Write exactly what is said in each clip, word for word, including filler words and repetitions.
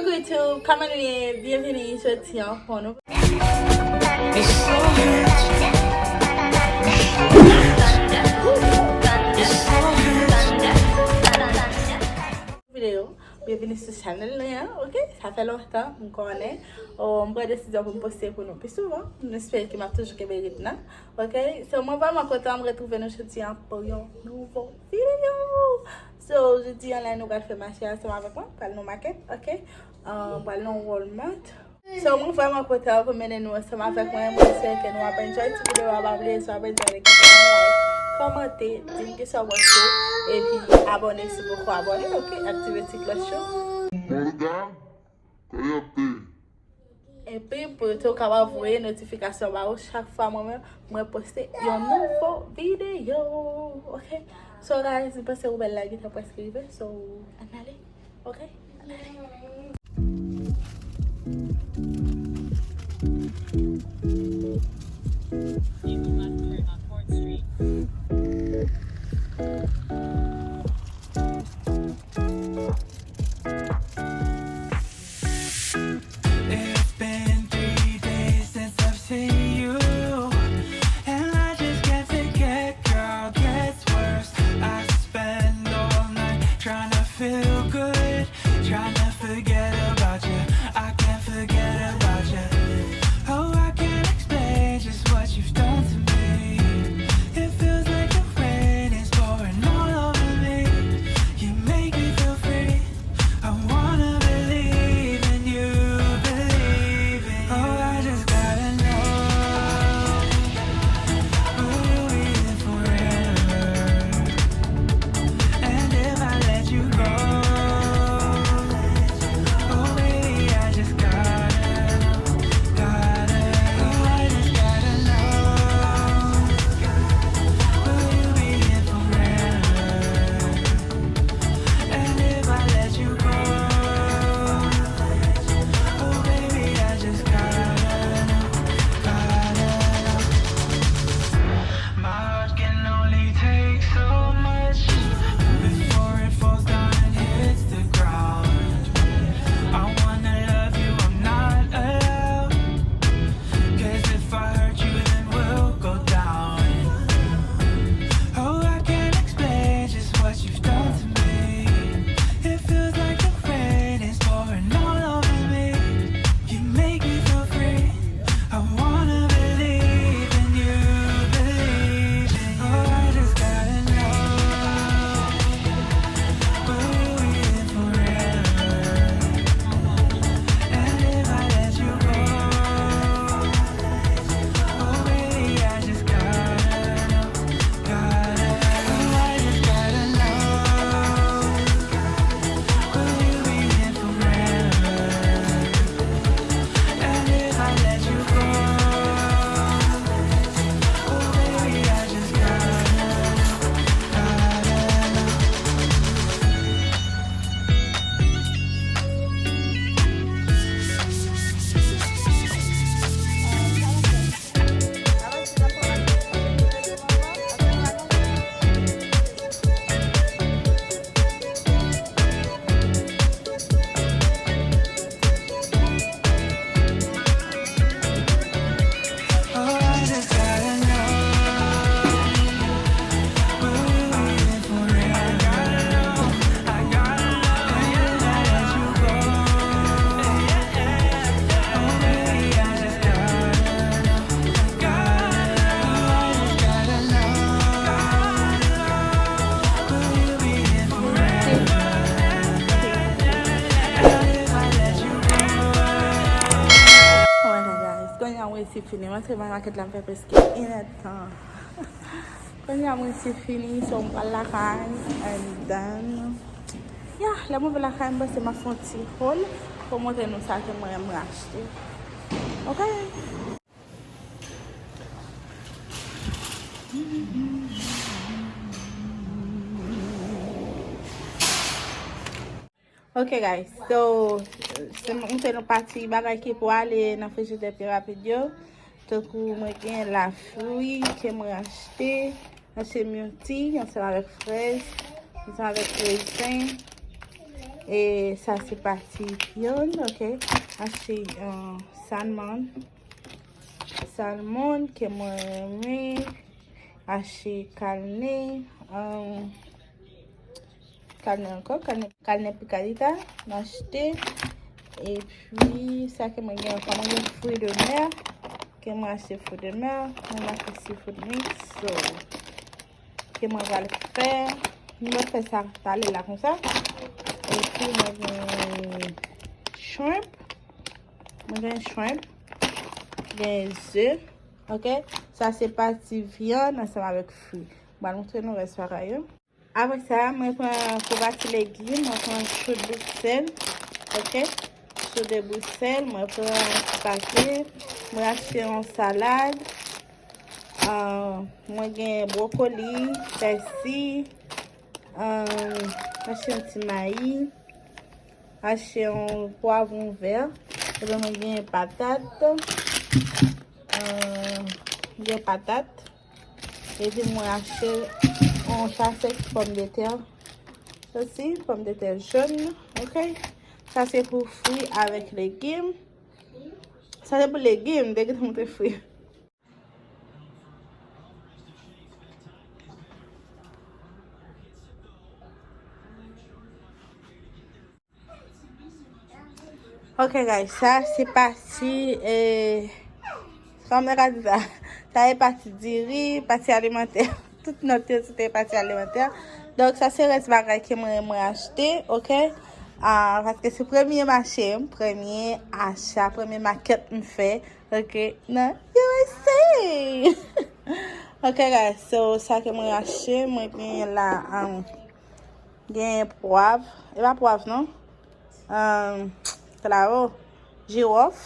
YouTube, kòman nou ye? Byenvini jodi an pou nou videyo. Byenvini sou chanèl mwen an, ok? Sa fè lontan, m konnen. Oh, m pran desizyon pou m poste pou nou pi souvan. M espere ke m ap toujou kenbe ritm nan, ok? So, mwen vrèman kontan m retwouve nou jodi an pou yon nouvo videyo. So, jodi an la, nou pral fè mache ansanm avèk mwen, pral nan makèt, ok? Ah, pral nan Walmart. So, mwen vrèman kontan pou mennen nou ansanm avèk mwen. Mwen espere ke nou ap enjoy ti videyo a. Pa bliye, si w ap enjoy, like, kite yon like, kòmante, di m kisa w panse, epi abòne si w poko abòne, ok? Aktive ti klòch yo. Epi pou yo tou kapab voye notifikasyon ba ou chak fwa mwen menm mwen poste yon nouvo videyo, ok? So, guys, m panse Roubèl la gentan prèske rive, so, ann ale. Ok? It's been three days since I've seen you, and I just can't forget, girl, gets worse. I spend all night trying to feel good, trying to forget about you. I can't forget about you. Oh, I can't explain just what you've done to me. It feels like the rain is pouring all over me. You make me feel free. I wanna believe in you, believe in you. Oh, I just gotta know, will you be there forever? And if I let you go, oh, baby, I just gotta know, gotta know, I just gotta know, will you be here forever? And if I let you go, oh baby, I just gotta know, gotta know. My heart can only take so much before it falls down and hits the ground. I wanna love you, I'm not allowed. 'Cause if I hurt you, then we'll go down. Oh, I can't explain just what you've done to me. It feels like the rain is pouring all over me. You make me feel free. I wanna believe in you, believe in you. Oh, I just gotta know, will we live forever? And if I let you go, oh baby, I just gotta know, gotta know, I just gotta know, will you be here forever? And if I let you go, oh baby, I just gotta know, gotta know. Oh my God, guys. Kounye a mwen resi fini. Mwen antre nan makèt la, m fè prèske inèdtan. Kounye a mwen resi fini, so m pral lakay, and then, yeah, lè m rive lakay, m panse m ap fè yon ti haul pou montre nou sa ke mwen, mwen achte. Ok? Ok, guys, so, se m te nan pati bagay ki pou ale nan frijidè pi rapid yo. Tankou mwen gen lafri ke mwen achte, achte myout ansanm avèk frèz, ansanm avèk rezen. E sa se pati vyann, ok? Achte, uh, salmon. Salmon ke mwen renmen. Achte kalne, um, kalne ankò, kalne, kalne picadita, m achte. Epi, sa ke mwen gen ankò, mwen gen fruits de mer, ke mwen achte fruits de mer, mwen achte seafood mix, so, ke mwen pral fè, mwen fè sa talè la konsa. Epi, mwen gen shrimp, mwen gen shrimp, gen ze, ok? Sa se pati vyann ansanm avèk fri. Mwen pral montre nou rès bagay yo. Apre sa, mwen pran pou pati legim, mwen pran chou de Bruxelles, ok? Chou de Bruxelles, mwen pran ti pake, mwen achte yon salad, ah, mwen gen brokoli, pèsi, ah, mwen achte yon ti mayi, achte yon pwavwon vè, epi mwen gen patat, ah, gen patat, epi mwen achte yon sachè pòmdetè osi, pòmdetè jòn, ok? Sa se pou fri avèk legim. Sa se pou legim, m te gentan montre fri. Ok, guys, sa se pati, eh, kòman mwen ka di sa? Sa se pati diri, pati alimantè. Tout nòt yo se te pati alimantè. Donk, sa se rès bagay ke mwen, mwen achte, ok? Ah, paske se premye mache m, premye acha, premye makèt m fè, ok? Nan U S A! Ok, guys, so, sa ke mwen achte, mwen gen la, um, gen pwav, e pa pwav non, um, clavo, jiwòf,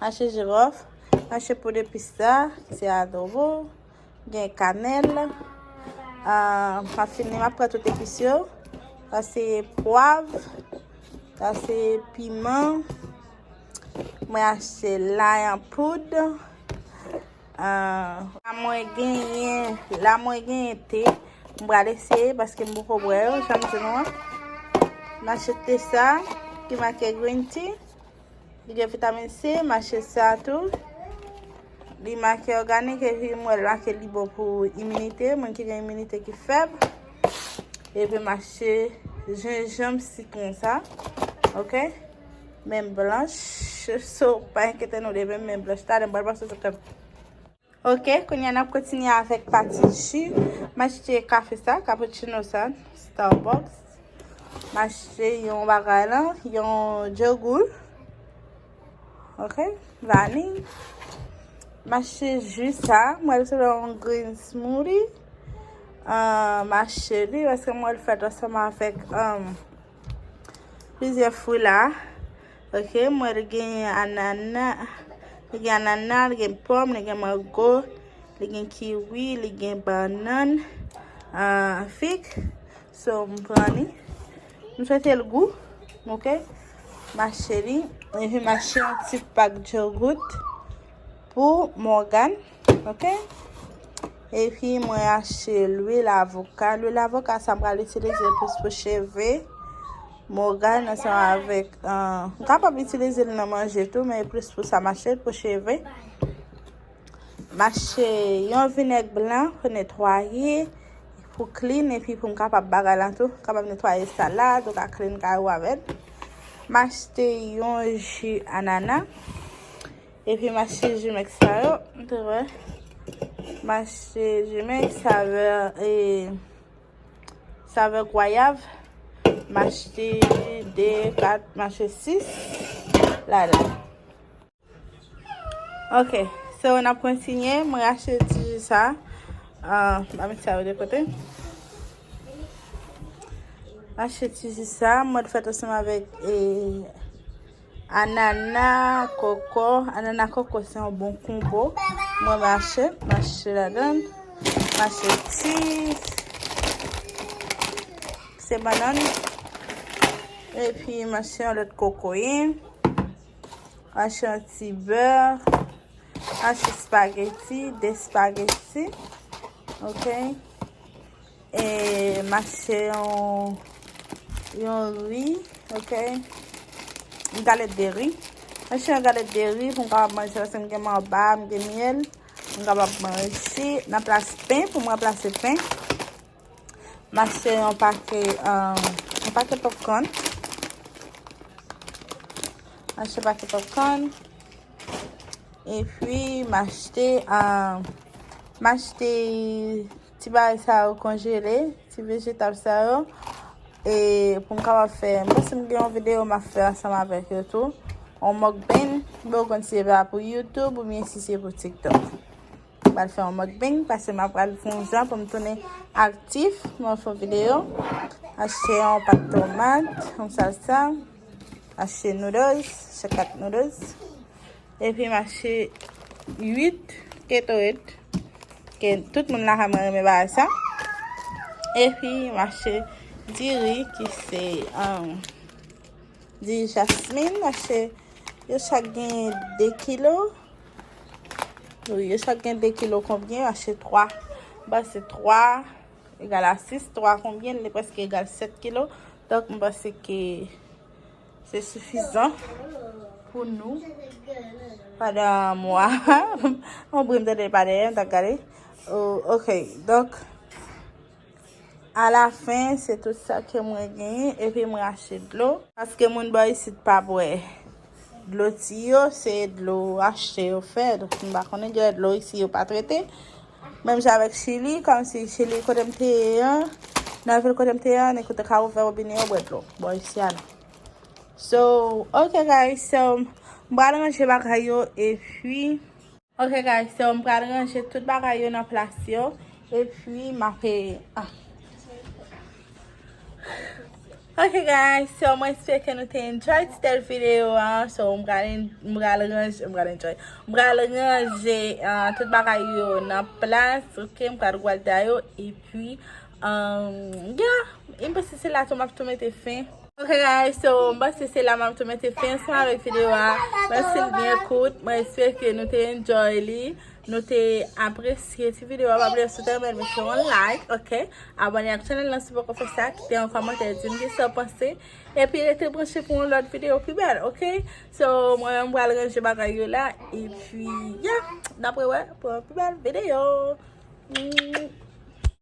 achte jiwòf, achte poud epis la, ki se adobo, gen kanèl, ah, m ap fini, m ap pran tout epis yo, sa se pwav, sa se piman, mwen achte lay an poud, Ah, la mwen genyen, la mwen genyen te. M pral eseye paske m poko bwè yo, jan m di nou an. M achte te sa, ki make green tea. Li gen vitamin C, m achte sa tou. Li make òganik, epi m wè l make li bon pou iminite, moun ki gen iminite ki fèb. Epi m achte jenjanm, sitwon sa, ok? Men blanch, so pa enkyete nou de men, men blanch. Talè m pral pase sou kè m. Ok, kounye a n ap kontinye avèk pati ji. M achte kafe sa, cappuccino sa, Starbucks. M achte yon bagay la, yon yogourt. Ok, vaniy. M achte ji sa, mwen resevwa yon green smoothie. Ah, m achte li paske mwen fèt ansanm avèk, um, plizyè fwi la. Ok, mwen gen anana, li gen anana, li gen pòm, li gen mango, li gen kiwi, li gen bannann, ah, fig. So, m pran li. M swete l gou, ok? M achte li. Epi m achte yon ti pak yogourt pou Morgan. Ok? Epi mwen achte lwil avoka. Lwil avoka sa m pral itilize plis pou cheve. Morgan ansanm avèk, ah, m kapab itilize l nan manje tou, men plis pou sa m achte l pou cheve. M achte yon vinèg blan pou netwaye, pou clean, epi pou m kapab bagay la tou. Kapab netwaye salad, ou ka clean kay ou avè l. M achte yon ji anana. Epi m achte Jimex sa yo, m te wè. M achte Jimex savè, e, savè gwayav. M achte de, kat, m achte sis ladan. Ok, so n ap kontinye. Mwen achte ti ji sa. Ah, m a met sa yo de kote. M achte ti ji sa. Mwen fèt ansanm avèk, e, anana, koko. Anana, koko, se yon bon konbo. Mwen mache, mache ladan. Mache ti. Se bannann. Epi, mache yon lòt kokoye. Mache yon ti bè. Mache spageti, de spageti. Ok. E mache yon Yon ri, ok. Yon galèt de ri. M achte yon galèt de ri pou m kapab manje, paske m gen manba, m gen myèl. M kapab manje nan plas pen, pou m ranplase pen. M achte yon pake, um, yon pake popcorn. M achte pake popcorn. Epi, m achte, um, m achte ti bagay sa yo konjele, ti vejetab sa yo. E pou m kapab fè, m panse m gen yon videyo m ap fè ansanm avèk yo tou. Yon mukbang, m pa konn si se pa pou YouTube oubyen si se pou TikTok. M pral fè yon mukbang, paske m ap pral fè yon jan pou m tounen aktif, m ap fè yon videyo. Achte yon pat tomat, yon salsa, achte noodles, achte kat noodles. Epi m achte uit Gatorade, ke tout moun lakay mwen renmen bagay sa. Epi m achte diri ki se, um, diri jasmin, m achte yo chak gen de kilo. Wi, yo chak gen de kilo konbyen, m achte twa. M panse twa egal a sis, twa konbyen, li prèske egal sèt kilo. Donk, m panse ke se sifizan pou nou pandan mwa. Yon bri m tande pa dèyè m, t ap gade. Oh, ok, donk, alafen, se tout sa ke mwen genyen, epi mwen achte dlo. Paske moun bò isit pa bwè dlo tiyo, se dlo achte yo fè. Donk, m pa konnen, gen dlo isi yo pa trete. Menm jan avèk Chili, kòmsi Chili kote m te ye an, nan vil kote m te ye an, nèg yo te ka ouvè wobine yo bwè dlo. Bò isi a non. So, ok guys, so, m pral ranje bagay yo, epi, ok guys, so, m pral ranje tout bagay yo nan plas yo, epi m ap, ah. Ok guys, so, mwen espere ke nou te enjoy ti tèl videyo a. So, m pral en-, m pral ranje, m pral enjoy. M pral ranje, ah, tout bagay yo nan plas, ok, m pral gwalda yo, epi, um, yeah, m panse se la tou m ap tou mete fen. Ok guys, so, m panse se la m ap tou mete fen ansanm avèk videyo a. Mwen si l byen kout, mwen espere ke nou te enjoy li, nou te apresye ti videyo a. Pa bliye si w te renmen l, mete yon like, ok? Abòne ak chanèl lan si w poko fè sa, kite yon kòmantè, di m kisa w panse. Epi rete branche pou yon lòt videyo pi bèl, ok? So, mwen menm m pral ranje bagay yo la, epi, yeah, n ap rewè pou yon pi bèl videyo. Mm.